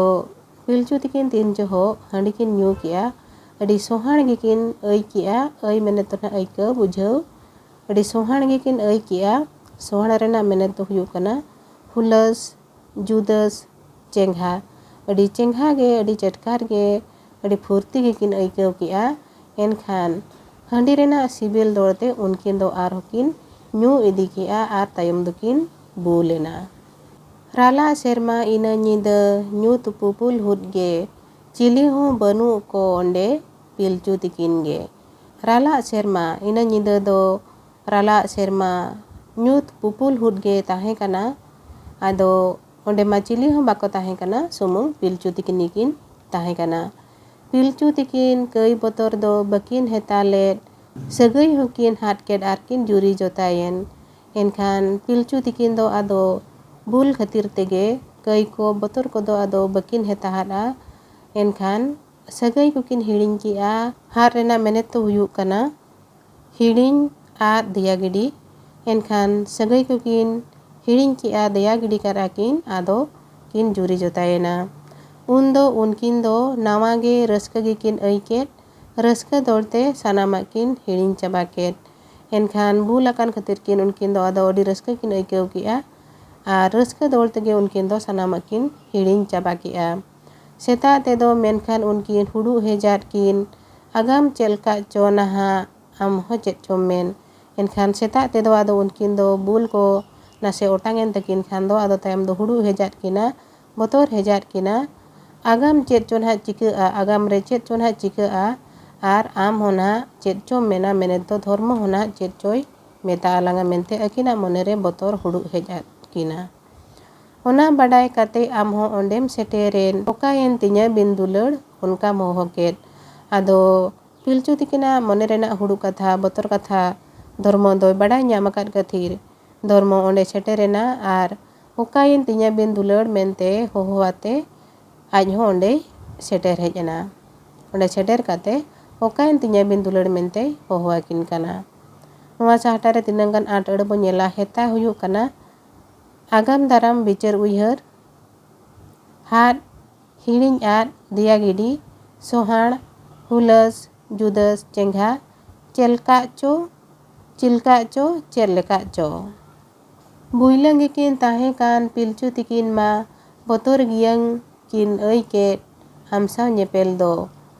ᱯᱤᱞᱪᱩ ᱛᱤᱠᱤᱱ ᱛᱤᱱ ᱡᱚᱦᱚᱜ ᱦᱟᱺᱰᱤ ᱠᱤᱱ ᱧᱩ ᱠᱮᱜᱼᱟ, ᱟᱹᱰᱤ ᱥᱚᱦᱟᱲ ᱜᱮᱠᱤᱱ ᱟᱹᱭ ᱠᱮᱜᱼᱟ᱾ ᱟᱹᱭ ᱢᱮᱱᱮᱫ ᱫᱚ ᱱᱟᱦᱟᱜ ᱟᱹᱭᱠᱟᱹᱣ, ᱵᱩᱡᱷᱟᱹᱣ᱾ ᱟᱹᱰᱤ ᱥᱚᱦᱟᱲ ᱜᱮᱠᱤᱱ ᱟᱹᱭ ᱠᱮᱜᱼᱟ᱾ ᱥᱚᱦᱟᱲ ᱨᱮᱱᱟᱜ ᱢᱮᱱᱮᱫ ᱫᱚ ᱦᱩᱭᱩᱜ ᱠᱟᱱᱟ ᱦᱩᱞᱟᱹᱥ, ᱡᱩᱫᱟᱹᱥ, ᱪᱮᱸᱜᱷᱟ᱾ ᱟᱹᱰᱤ ᱪᱮᱸᱜᱷᱟ ᱜᱮ, ᱟᱹᱰᱤ ᱪᱮᱴᱠᱟᱨ ᱜᱮ, ᱟᱹᱰᱤ ᱯᱷᱩᱨᱛᱤ ᱜᱮᱠᱤᱱ ᱟᱹᱭᱠᱟᱹᱣ ᱠᱮᱜᱼᱟ᱾ ᱮᱱᱠᱷᱟᱱ ᱦᱟᱺᱰᱤ ᱨᱮᱱᱟᱜ ᱥᱤᱵᱤᱞ ᱫᱚᱲ ᱛᱮ ᱩᱱᱠᱤᱱ ᱫᱚ ᱟᱨᱦᱚᱸ ᱠᱤᱱ ᱧᱩ ᱤᱫᱤ ᱠᱮᱜᱼᱟ ᱟᱨ ᱛᱟᱭᱚᱢ ᱫᱚᱠᱤᱱ ᱵᱩᱞ ᱮᱱᱟ᱾ ᱨᱟᱞᱟᱜ ᱥᱮᱨᱢᱟ ᱤᱱᱟᱹ ᱧᱤᱫᱟᱹ ᱧᱩᱛ ᱯᱩᱯᱩᱞ ᱦᱩᱫ ᱜᱮ, ᱪᱤᱞᱤ ᱦᱚᱸ ᱵᱟᱹᱱᱩᱜ ᱠᱚ ᱚᱸᱰᱮ ᱯᱤᱞᱪᱩ ᱛᱤᱠᱤᱱ ᱜᱮ᱾ ᱨᱟᱞᱟᱜ ᱥᱮᱨᱢᱟ ᱤᱱᱟᱹ ᱧᱤᱫᱟᱹ ᱫᱚ ᱨᱟᱞᱟᱜ ᱥᱮᱨᱢᱟ ᱧᱩᱛ ᱯᱩᱯᱩᱞ ᱦᱩᱫ ᱜᱮ ᱛᱟᱦᱮᱸ ᱠᱟᱱᱟ᱾ ᱟᱫᱚ ᱚᱸᱰᱮ ᱢᱟ ᱪᱤᱞᱤ ᱦᱚᱸ ᱵᱟᱠᱚ ᱛᱟᱦᱮᱸ ᱠᱟᱱᱟ, ᱥᱩᱢᱩᱝ ᱯᱤᱞᱪᱩ ᱛᱤᱠᱤᱱ ᱜᱮᱠᱤᱱ ᱛᱟᱦᱮᱸ ᱠᱟᱱᱟ᱾ ᱯᱤᱞᱪᱩ ᱛᱤᱠᱤᱱ ᱠᱟᱹᱭ ᱵᱚᱛᱚᱨ ᱫᱚ ᱵᱟᱹᱠᱤᱱ ᱦᱮᱛᱟ ᱞᱮᱫ, ᱥᱟᱹᱜᱟᱹᱭ ᱦᱚᱸᱠᱤᱱ ᱦᱟᱫ ᱠᱮᱫ ᱟᱨ ᱠᱤᱱ ᱡᱩᱨᱤ ᱡᱚᱛᱟᱭᱮᱱ᱾ ᱮᱱᱠᱷᱟᱱ ᱯᱤᱞᱪᱩ ᱛᱤᱠᱤᱱ ᱫᱚ ᱟᱫᱚ ᱵᱩᱞ ᱠᱷᱟᱹᱛᱤᱨ ᱛᱮᱜᱮ ᱠᱟᱹᱭ ᱠᱚ ᱵᱚᱛᱚᱨ ᱠᱚᱫᱚ ᱟᱫᱚ ᱵᱟᱹᱠᱤᱱ ᱦᱮᱛᱟ ᱦᱟᱫᱼᱟ᱾ ᱮᱱᱠᱷᱟᱱ ᱥᱟᱹᱜᱟᱹᱭ ᱠᱚᱠᱤᱱ ᱦᱤᱲᱤᱧ ᱠᱮᱜᱼᱟ᱾ ᱦᱟᱫ ᱨᱮᱱᱟᱜ ᱢᱮᱱᱮᱛ ᱫᱚ ᱦᱩᱭᱩᱜ ᱠᱟᱱᱟ ᱦᱤᱲᱤᱧ ᱟᱨ ᱫᱮᱭᱟ ᱜᱤᱰᱤ᱾ ᱮᱱᱠᱷᱟᱱ ᱥᱟᱹᱜᱟᱹᱭ ᱠᱚᱠᱤᱱ ᱦᱤᱲᱤᱧ ᱠᱮᱜᱼᱟ, ᱫᱮᱭᱟ ᱜᱤᱰᱤ ᱠᱟᱫᱼᱟ ᱠᱤᱱ, ᱟᱫᱚ ᱠᱤᱱ ᱡᱩᱨᱤ ᱡᱚᱛᱟᱭᱮᱱᱟ᱾ ᱩᱱᱫᱚ ᱩᱱᱠᱤᱱ ᱫᱚ ᱱᱟᱣᱟ ᱜᱮ ᱨᱟᱹᱥᱠᱟᱹ ᱜᱮᱠᱤᱱ ᱟᱹᱭᱠᱮᱫ, ᱨᱟᱹᱥᱠᱟᱹ ᱫᱚᱲ ᱛᱮ ᱥᱟᱱᱟᱢᱟᱜ ᱠᱤᱱ ᱦᱤᱲᱤᱧ ᱪᱟᱵᱟ ᱠᱮᱫ᱾ ᱮᱱᱠᱷᱟᱱ ᱵᱩᱞ ᱟᱠᱟᱱ ᱠᱷᱟᱹᱛᱤᱨ ᱠᱤᱱ ᱩᱱᱠᱤᱱ ᱫᱚ ᱟᱫᱚ ᱟᱹᱰᱤ ᱨᱟᱹᱥᱠᱟᱹ ᱠᱤᱱ ᱟᱹᱭᱠᱟᱹᱣ ᱠᱮᱜᱼᱟ ᱟᱨ ᱨᱟᱹᱥᱠᱟᱹ ᱫᱚᱲ ᱛᱮᱜᱮ ᱩᱱᱠᱤᱱ ᱫᱚ ᱥᱟᱱᱟᱢᱟᱜ ᱠᱤᱱ ᱦᱤᱲᱤᱧ ᱪᱟᱵᱟ ᱠᱮᱜᱼᱟ᱾ ᱥᱮᱛᱟᱜ ᱛᱮᱫᱚ ᱢᱮᱱᱠᱷᱟᱱ ᱩᱱᱠᱤᱱ ᱦᱩᱰᱩᱜ ᱦᱮᱡᱟᱫ ᱠᱤᱱ ᱟᱜᱟᱢ ᱪᱮᱫ ᱞᱮᱠᱟ ᱪᱚ ᱱᱟᱦᱟᱜ ᱟᱢ ᱦᱚᱸ ᱪᱮᱫ ᱪᱚᱢ ᱢᱮᱱ᱾ ᱮᱱᱠᱷᱟᱱ ᱥᱮᱛᱟᱜ ᱛᱮᱫᱚ ᱟᱫᱚ ᱩᱱᱠᱤᱱ ᱫᱚ ᱵᱩᱞ ᱠᱚ ᱱᱟᱥᱮ ᱚᱴᱟᱝ ᱮᱱ ᱛᱟᱹᱠᱤᱱ ᱠᱷᱟᱱ ᱫᱚ ᱟᱫᱚ ᱛᱟᱭᱚᱢ ᱫᱚ ᱦᱩᱰᱩᱜ ᱦᱮᱡᱟᱫ ᱠᱤᱱᱟ, ᱵᱚᱛᱚᱨ ᱦᱮᱡᱟᱫ ᱠᱤᱱᱟ᱾ ᱟᱜᱟᱢ ᱪᱮᱫ ᱪᱚ ᱱᱟᱦᱟᱜ ᱪᱤᱠᱟᱹᱜᱼᱟ, ᱟᱜᱟᱢ ᱨᱮ ᱪᱮᱫ ᱪᱚ ᱱᱟᱦᱟᱜ ᱪᱤᱠᱟᱹᱜᱼᱟ, ᱟᱨ ᱟᱢ ᱦᱚᱸ ᱱᱟᱦᱟᱜ ᱪᱮᱫ ᱪᱚᱢ ᱢᱮᱱᱟ, ᱢᱮᱱᱮᱛ ᱫᱚ ᱫᱷᱚᱨᱢᱚ ᱦᱚᱸ ᱱᱟᱦᱟᱜ ᱪᱮᱫ ᱪᱚᱭ ᱢᱮᱛᱟ ᱟᱞᱟᱝᱟ ᱢᱮᱱᱛᱮ ᱟᱹᱠᱤᱱᱟᱜ ᱢᱚᱱᱮᱨᱮ ᱵᱚᱛᱚᱨ ᱦᱩᱰᱩᱜ ᱦᱮᱡ ᱟᱫ ᱠᱤᱱᱟ᱾ ᱚᱱᱟ ᱵᱟᱰᱟᱭ ᱠᱟᱛᱮ ᱟᱢ ᱦᱚᱸ ᱚᱸᱰᱮᱢ ᱥᱮᱴᱮᱨᱮᱱ, ᱚᱠᱟᱭᱮᱱ ᱛᱤᱧᱟᱹ ᱵᱤᱱ ᱫᱩᱞᱟᱹᱲ, ᱚᱱᱠᱟᱢ ᱦᱚᱦᱚ ᱠᱮᱫ᱾ ᱟᱫᱚ ᱯᱤᱞᱪᱩ ᱛᱤᱠᱤᱱᱟᱜ ᱢᱚᱱᱮ ᱨᱮᱱᱟᱜ ᱦᱩᱰᱩᱜ ᱠᱟᱛᱷᱟ, ᱵᱚᱛᱚᱨ ᱠᱟᱛᱷᱟ ᱫᱷᱚᱨᱢᱚ ᱫᱚᱭ ᱵᱟᱰᱟᱭ ᱧᱟᱢ ᱟᱠᱟᱫ ᱠᱷᱟᱹᱛᱤᱨ ᱫᱷᱚᱨᱢᱚ ᱚᱸᱰᱮ ᱥᱮᱴᱮᱨᱮᱱᱟ ᱟᱨ ᱚᱠᱟᱭᱮᱱ ᱛᱤᱧᱟᱹ ᱵᱤᱱ ᱫᱩᱞᱟᱹᱲ ᱢᱮᱱᱛᱮ ᱦᱚᱦᱚ ᱟᱛᱮ ᱟᱡ ᱦᱚᱸ ᱚᱸᱰᱮᱭ ᱥᱮᱴᱮᱨ ᱦᱮᱡ ᱮᱱᱟ᱾ ᱚᱸᱰᱮ ᱥᱮᱴᱮᱨ ᱠᱟᱛᱮ ᱚᱠᱟᱭᱮᱱ ᱛᱤᱧᱟᱹ ᱵᱤᱱ ᱫᱩᱞᱟᱹᱲ ᱢᱮᱱᱛᱮᱭ ᱦᱚᱦᱚ ᱟᱹᱠᱤᱱ ᱠᱟᱱᱟ᱾ ᱱᱚᱣᱟ ᱥᱟᱦᱴᱟ ᱨᱮ ᱛᱤᱱᱟᱹᱝ ᱜᱟᱱ ᱟᱸᱴ ᱟᱹᱲᱟᱹ ᱵᱚᱱ ᱧᱮᱞᱟ᱾ ᱦᱮᱛᱟ ᱦᱩᱭᱩᱜ ᱠᱟᱱᱟ ᱟᱜᱟᱢ ᱫᱟᱨᱟᱢ ᱵᱤᱪᱟᱹᱨ ᱩᱭᱦᱟᱹᱨ, ᱦᱟᱫ, ᱦᱤᱲᱤᱧ ᱟᱫ, ᱫᱮᱭᱟ ᱜᱤᱰᱤ, ᱥᱚᱦᱟᱬ, ᱦᱩᱞᱟᱹᱥ, ᱡᱩᱫᱟᱹᱥ, ᱪᱮᱸᱜᱷᱟ, ᱪᱮᱞᱠᱟᱜ ᱪᱚ, ᱪᱤᱞᱠᱟᱜ ᱪᱚ, ᱪᱮᱫ ᱞᱮᱠᱟᱜ ᱪᱚ᱾ ᱵᱩᱭᱞᱟᱹᱝ ᱜᱮᱠᱤᱱ ᱛᱟᱦᱮᱸ ᱠᱟᱱ ᱯᱤᱞᱪᱩ ᱛᱤᱠᱤᱱ ᱢᱟ ᱵᱚᱛᱚᱨ ᱜᱮᱭᱟᱝ ᱠᱤᱱ ᱟᱹᱭᱠᱮᱫ ᱟᱢ ᱥᱟᱶ ᱧᱮᱯᱮᱞ ᱫᱚ᱾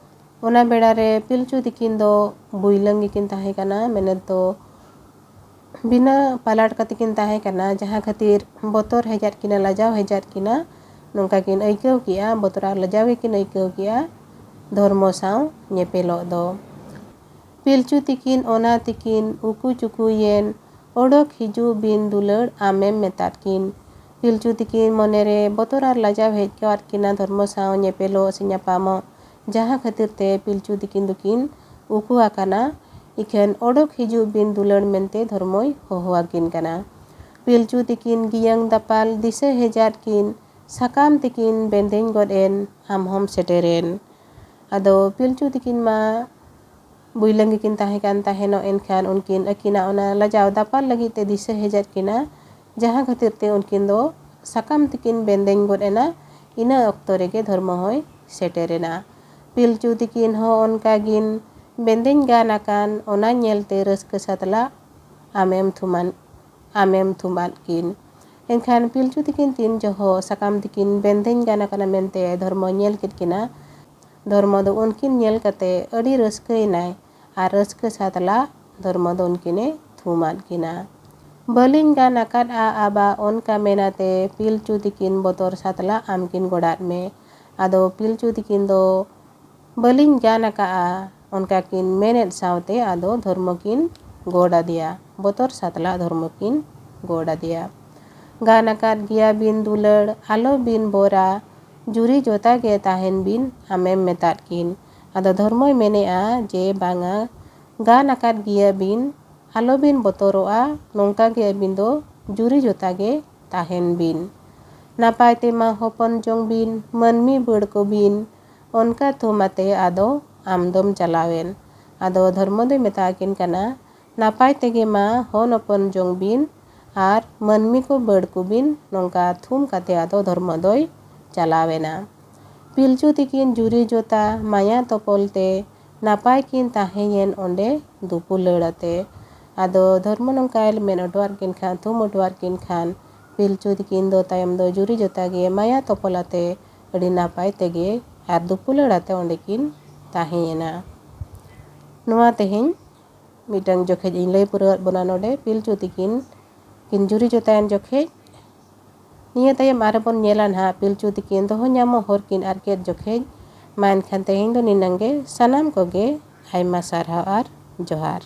ᱚᱱᱟ ᱵᱮᱲᱟ ᱨᱮ ᱯᱤᱞᱪᱩ ᱛᱤᱠᱤᱱ ᱫᱚ ᱵᱩᱭᱞᱟᱹᱝ ᱜᱮᱠᱤᱱ ᱛᱟᱦᱮᱸ ᱠᱟᱱᱟ, ᱢᱮᱱᱮᱛ ᱫᱚ ᱵᱤᱱᱟᱹ ᱯᱟᱞᱟᱴ ᱠᱟᱛᱮ ᱠᱤᱱ ᱛᱟᱦᱮᱸ ᱠᱟᱱᱟ, ᱡᱟᱦᱟᱸ ᱠᱷᱟᱹᱛᱤᱨ ᱵᱚᱛᱚᱨ ᱦᱮᱡᱟᱫ ᱠᱤᱱᱟ, ᱞᱟᱡᱟᱣ ᱦᱮᱡᱟᱫ ᱠᱤᱱᱟ, ᱱᱚᱝᱠᱟ ᱠᱤᱱ ᱟᱹᱭᱠᱟᱹᱣ ᱠᱮᱜᱼᱟ, ᱵᱚᱛᱚᱨ ᱟᱨ ᱞᱟᱡᱟᱣ ᱜᱮᱠᱤᱱ ᱟᱹᱭᱠᱟᱹᱣ ᱠᱮᱜᱼᱟ ᱫᱷᱚᱨᱢᱚ ᱥᱟᱶ ᱧᱮᱯᱮᱞᱚᱜ ᱫᱚ᱾ ᱯᱤᱞᱪᱩ ᱛᱤᱠᱤᱱ ᱚᱱᱟ ᱛᱤᱠᱤᱱ ᱩᱠᱩ ᱪᱩᱠᱩᱭᱮᱱ, ᱚᱰᱚᱠ ᱦᱤᱡᱩᱜ ᱵᱤᱱ ᱫᱩᱞᱟᱹᱲ ᱟᱢᱮᱢ ᱢᱮᱛᱟᱫ ᱠᱤᱱ᱾ ᱯᱤᱞᱪᱩ ᱛᱤᱠᱤᱱ ᱢᱚᱱᱮᱨᱮ ᱵᱚᱛᱚᱨ ᱟᱨ ᱞᱟᱡᱟᱣ ᱦᱮᱡ ᱠᱟᱣᱟᱫ ᱠᱤᱱᱟ ᱫᱷᱚᱨᱢᱚ ᱥᱟᱶ ᱧᱮᱯᱮᱞᱚᱜ ᱥᱮ ᱧᱟᱯᱟᱢᱚᱜ, ᱡᱟᱦᱟᱸ ᱠᱷᱟᱹᱛᱤᱨ ᱛᱮ ᱯᱤᱞᱪᱩ ᱛᱤᱠᱤᱱ ᱫᱚᱠᱤᱱ ᱩᱠᱩ ᱟᱠᱟᱱᱟ᱾ ᱤᱠᱷᱟᱹᱱ ᱚᱰᱚᱠ ᱦᱤᱡᱩᱜ ᱵᱤᱱ ᱫᱩᱞᱟᱹᱲ ᱢᱮᱱᱛᱮ ᱫᱷᱚᱨᱢᱚᱭ ᱦᱚᱦᱚ ᱟᱹᱠᱤᱱ ᱠᱟᱱᱟ᱾ ᱯᱤᱞᱪᱩ ᱛᱤᱠᱤᱱ ᱜᱤᱭᱟᱹᱝ ᱫᱟᱯᱟᱞ ᱫᱤᱥᱟᱹ ᱦᱮᱡᱟᱫ ᱠᱤᱱ, ᱥᱟᱠᱟᱢ ᱛᱤᱠᱤᱱ ᱵᱮᱸᱫᱮᱧ ᱜᱚᱫ ᱮᱱ, ᱟᱢ ᱦᱚᱢ ᱥᱮᱴᱮᱨᱮᱱ᱾ ᱟᱫᱚ ᱯᱤᱞᱪᱩ ᱛᱤᱠᱤᱱ ᱢᱟ ᱵᱩᱭᱞᱟᱹᱝ ᱜᱮᱠᱤᱱ ᱛᱟᱦᱮᱸ ᱠᱟᱱ ᱛᱟᱦᱮᱱᱚᱜ, ᱮᱱᱠᱷᱟᱱ ᱩᱱᱠᱤᱱ ᱟᱹᱠᱤᱱᱟᱜ ᱚᱱᱟ ᱞᱟᱡᱟᱣ ᱫᱟᱯᱟᱞ ᱞᱟᱹᱜᱤᱫ ᱛᱮ ᱫᱤᱥᱟᱹ ᱦᱮᱡᱟᱫ ᱠᱤᱱᱟ, ᱡᱟᱦᱟᱸ ᱠᱷᱟᱹᱛᱤᱨ ᱛᱮ ᱩᱱᱠᱤᱱ ᱫᱚ ᱥᱟᱠᱟᱢ ᱛᱤᱠᱤᱱ ᱵᱮᱸᱫᱮᱧ ᱜᱚᱫ ᱮᱱᱟ᱾ ᱤᱱᱟᱹ ᱚᱠᱛᱚ ᱨᱮᱜᱮ ᱫᱷᱚᱨᱢᱚ ᱦᱚᱸᱭ ᱥᱮᱴᱮᱨᱮᱱᱟ᱾ ᱯᱤᱞᱪᱩ ᱛᱤᱠᱤᱱ ᱦᱚᱸ ᱚᱱᱠᱟ ᱜᱤᱱ ᱵᱮᱸᱫᱮᱧ ᱜᱟᱱ ᱟᱠᱟᱱ ᱚᱱᱟ ᱧᱮᱞᱛᱮ ᱨᱟᱹᱥᱠᱟᱹ ᱥᱟᱛᱞᱟᱜ ᱟᱢᱮᱢ ᱛᱷᱩᱢᱟᱱ ᱟᱢᱮᱢ ᱛᱷᱩᱢᱟᱫ ᱠᱤᱱ᱾ ᱮᱱᱠᱷᱟᱱ ᱯᱤᱞᱪᱩ ᱛᱤᱠᱤᱱ ᱛᱤᱱ ᱡᱚᱦᱚᱜ ᱥᱟᱠᱟᱢ ᱛᱤᱠᱤᱱ ᱵᱮᱸᱫᱮᱧ ᱜᱟᱱ ᱟᱠᱟᱱᱟ ᱢᱮᱱᱛᱮ ᱫᱷᱚᱨᱢᱚ ᱧᱮᱞ ᱠᱮᱫ ᱠᱤᱱᱟ, ᱫᱷᱚᱨᱢᱚ ᱫᱚ ᱩᱱᱠᱤᱱ ᱧᱮᱞ ᱠᱟᱛᱮ ᱟᱹᱰᱤ ᱨᱟᱹᱥᱠᱟᱹᱭᱮᱱᱟᱭ ᱟᱨ ᱨᱟᱹᱥᱠᱟᱹ ᱥᱟᱛᱞᱟᱜ ᱫᱷᱚᱨᱢᱚ ᱫᱚ ᱩᱱᱠᱤᱱᱮ ᱛᱷᱩᱢᱟᱫ ᱠᱤᱱᱟ᱾ ᱵᱟᱹᱞᱤᱧ ᱜᱟᱱ ᱟᱠᱟᱫᱼᱟ ᱟᱵᱟ ᱚᱱᱠᱟ ᱢᱮᱱᱟᱛᱮ ᱯᱤᱞᱪᱩ ᱛᱤᱠᱤᱱ ᱵᱚᱛᱚᱨ ᱥᱟᱛᱞᱟᱜ ᱟᱢ ᱠᱤᱱ ᱜᱚᱰᱟᱫ ᱢᱮ᱾ ᱟᱫᱚ ᱯᱤᱞᱪᱩ ᱛᱤᱠᱤᱱ ᱫᱚ ᱵᱟᱹᱞᱤᱧ ᱜᱟᱱ ᱟᱠᱟᱫᱼᱟ ᱚᱱᱠᱟ ᱠᱤᱱ ᱢᱮᱱᱮᱫ ᱥᱟᱶᱛᱮ ᱟᱫᱚ ᱫᱷᱚᱨᱢᱚ ᱠᱤᱱ ᱜᱚᱰ ᱟᱫᱮᱭᱟ, ᱵᱚᱛᱚᱨ ᱥᱟᱛᱞᱟᱜ ᱫᱷᱚᱨᱢᱚ ᱠᱤᱱ ᱜᱚᱰ ᱟᱫᱮᱭᱟ᱾ ᱜᱟᱱ ᱟᱠᱟᱫ ᱜᱮᱭᱟ ᱵᱤᱱ ᱫᱩᱞᱟᱹᱲ, ᱟᱞᱚ ᱵᱤᱱ ᱵᱚᱨᱟ, ᱡᱩᱨᱤ ᱡᱚᱛᱟ ᱜᱮ ᱛᱟᱦᱮᱱ ᱵᱤᱱ ᱟᱢᱮᱢ ᱢᱮᱛᱟᱫ ᱠᱤᱱ᱾ ᱟᱫᱚ ᱫᱷᱚᱨᱢᱚᱭ ᱢᱮᱱᱮᱜᱼᱟ ᱡᱮ ᱵᱟᱝᱟ, ᱜᱟᱱ ᱟᱠᱟᱫ ᱜᱮᱭᱟ ᱵᱤᱱ, ᱟᱞᱚ ᱵᱤᱱ ᱵᱚᱛᱚᱨᱚᱜᱼᱟ, ᱱᱚᱝᱠᱟ ᱜᱮ ᱟᱹᱵᱤᱱ ᱫᱚ ᱡᱩᱨᱤ ᱡᱚᱛᱟ ᱜᱮ ᱛᱟᱦᱮᱱ ᱵᱤᱱ᱾ ᱱᱟᱯᱟᱭ ᱛᱮᱢᱟ ᱦᱚᱯᱚᱱ ᱡᱚᱝ ᱵᱤᱱ, ᱢᱟᱹᱱᱢᱤ ᱵᱟᱹᱲ ᱠᱚ ᱵᱤᱱ, ᱚᱱᱠᱟ ᱛᱷᱩᱢ ᱟᱛᱮ ᱟᱫᱚ ᱟᱢ ᱫᱚᱢ ᱪᱟᱞᱟᱣᱮᱱ᱾ ᱟᱫᱚ ᱫᱷᱚᱨᱢᱚ ᱫᱚᱭ ᱢᱮᱛᱟ ᱟᱹᱠᱤᱱ ᱠᱟᱱᱟ, ᱱᱟᱯᱟᱭ ᱛᱮᱜᱮ ᱢᱟ ᱦᱚᱱ ᱦᱚᱯᱚᱱ ᱡᱚᱝ ᱵᱤᱱ ᱟᱨ ᱢᱟᱹᱱᱢᱤ ᱠᱚ ᱵᱟᱹᱲ ᱠᱚ ᱵᱤᱱ, ᱱᱚᱝᱠᱟ ᱛᱷᱩᱢ ᱠᱟᱛᱮ ᱟᱫᱚ ᱫᱷᱚᱨᱢᱚ ᱫᱚᱭ ᱪᱟᱞᱟᱣᱮᱱᱟ᱾ ᱯᱤᱞᱪᱩ ᱛᱤᱠᱤᱱ ᱡᱩᱨᱤ ᱡᱚᱛᱟ ᱢᱟᱭᱟ ᱛᱚᱯᱚᱞ ᱛᱮ ᱱᱟᱯᱟᱭ ᱠᱤᱱ ᱛᱟᱦᱮᱸᱭᱮᱱ ᱚᱸᱰᱮ ᱫᱩᱯᱩᱞᱟᱹᱲ ᱟᱛᱮ᱾ ᱟᱫᱚ ᱫᱷᱚᱨᱢᱚ ᱱᱚᱝᱠᱟᱭ ᱢᱮᱱ ᱚᱴᱚᱣᱟᱫ ᱠᱤᱱ ᱠᱷᱟᱱ, ᱛᱷᱩᱢ ᱚᱴᱚᱣᱟᱫ ᱠᱤᱱ ᱠᱷᱟᱱ, ᱯᱤᱞᱪᱩ ᱛᱤᱠᱤᱱ ᱫᱚ ᱛᱟᱭᱚᱢ ᱫᱚ ᱡᱩᱨᱤ ᱡᱚᱛᱟ ᱜᱮ ᱢᱟᱭᱟ ᱛᱚᱯᱚᱞ ᱟᱛᱮ ᱟᱹᱰᱤ ᱱᱟᱯᱟᱭ ᱛᱮᱜᱮ ᱟᱨ ᱫᱩᱯᱩᱞᱟᱹᱲ ᱟᱛᱮ ᱚᱸᱰᱮ ᱠᱤᱱ ᱛᱟᱦᱮᱸᱭᱮᱱᱟ᱾ ᱱᱚᱣᱟ ᱛᱮᱦᱮᱧ ᱢᱤᱫᱴᱟᱝ ᱡᱚᱠᱷᱮᱡ ᱤᱧ ᱞᱟᱹᱭ ᱯᱩᱨᱟᱹᱣᱟᱫ ᱵᱚᱱᱟ ᱱᱚᱰᱮ ᱯᱤᱞᱪᱩ ᱛᱤᱠᱤᱱ ᱠᱤᱱ ᱡᱩᱨᱤ ᱡᱚᱛᱟᱭᱮᱱ ᱡᱚᱠᱷᱮᱡ᱾ ᱱᱤᱭᱟᱹ ᱛᱟᱭᱚᱢ ᱟᱨᱦᱚᱸ ᱵᱚᱱ ᱧᱮᱞᱟ ᱱᱟᱦᱟᱜ ᱯᱤᱞᱪᱩ ᱛᱤᱠᱤᱱ ᱫᱚᱦᱚ ᱧᱟᱢᱚᱜ ᱦᱚᱨ ᱠᱤᱱ ᱟᱨ ᱠᱮᱫ ᱡᱚᱠᱷᱮᱡ᱾ ᱢᱟ ᱮᱱᱠᱷᱟᱱ ᱛᱮᱦᱮᱧ ᱫᱚ ᱱᱤᱱᱟᱹᱝ ᱜᱮ, ᱥᱟᱱᱟᱢ ᱠᱚᱜᱮ ᱟᱭᱢᱟ ᱥᱟᱨᱦᱟᱣ ᱟᱨ ᱡᱚᱦᱟᱨ᱾